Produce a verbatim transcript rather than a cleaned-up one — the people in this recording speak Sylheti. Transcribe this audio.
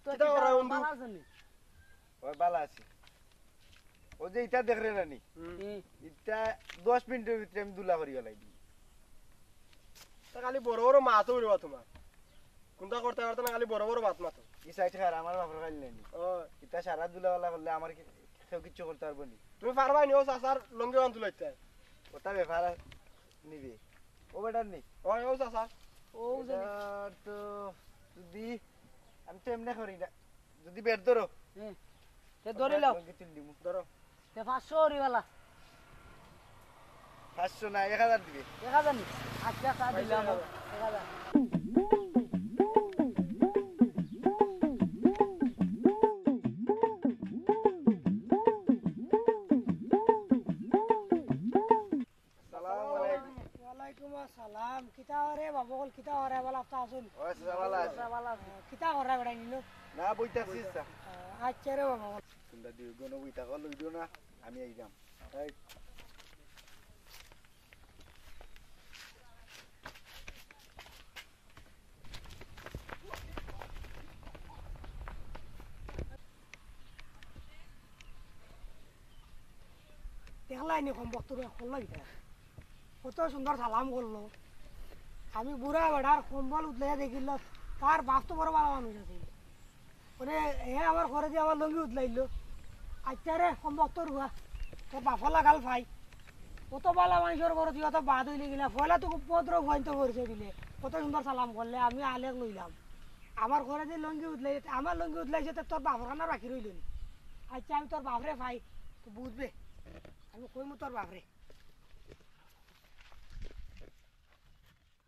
কিতা করা বন্ধু? ভালা আছইন নি? ওই ভালা আছি। ওই যে ইটা দেখরে না নি? হুম। ইটা দশ মিনিটর ভিতরে আমি দুলা করি ফালাই দিমু। তা খালি বড় বড় মাত উড়বা তুমার। কুনতা করতায় পারতায় না, খালি বড় বড় মাত মাতো। ই সাইড খার, আমার বাপর খাইল নাই নি। ও। ইটা সারা দুলাওয়ালা করলে আমার কি-, কেউ কিচ্ছু করতে পারবো নি। তুমি পারবায় নি, ও চাচার লুঙ্গি বান তুলাইতে। ওটা ব্যাপার আর নিবে। ও বেটার নি। ওই, ও চাচা। ও জানি। এটার তো যদি আমি তো এমনে করি না। যদি বেট ধরো। হুম। তে ধরি লও। লগে তুলি দিমু। ধরো। তে পাঁচশো করি বালা। পাঁচশো না, এক হাজার দিবে। এক হাজার নি? আচ্ছা, আচ্ছা, দিলাম। এক হাজার। সালাম আলাইকুম। ওয়ালাইকুম আসসালাম। কিতা অরে বাবা অকল, কিতা অরে বালা আছইন? ওই চাচা বালা আছি। চাচা বালা আছি। কিতা অরে বেটা নিল? না, বইতাছি চাচা। আচ্ছা রে বাবা অকল। তোমরা দুইজন বইতা কল লই দিও না, আমি আইলাম। এই। দেখলায় নি কমবখতর অকল লাগি। কত সুন্দর সালাম করলো। আমি বুড়া বেটার কম্বল উদলাইয়া দেখিল, তার বাপ তো বড় বালা মানুষ আছিল। মানে, হে আমার ঘরেদি আমার লুঙ্গি উদলাইল। আচ্ছা রে, কমবখতর পুয়া, তোর বাপর লাখান ফাই। কত বালা মানষর ঘরদি অত বাদ অইলে কিলা, পয়লা তো উপদ্রব অইন তো পরিচয় দিলে। কত সুন্দর সালাম করলে, আমি আলেক লইলাম। আমার ঘরেদি লুঙ্গি উদলাই, আমার লুঙ্গি উদলাইছে, তে তোর বাপর খান আর বাকি রইল নি। আচ্ছা, আমি তোর বাপরে ফাই, তুই বুঝবে। আমি কইমু তোর বাপরে।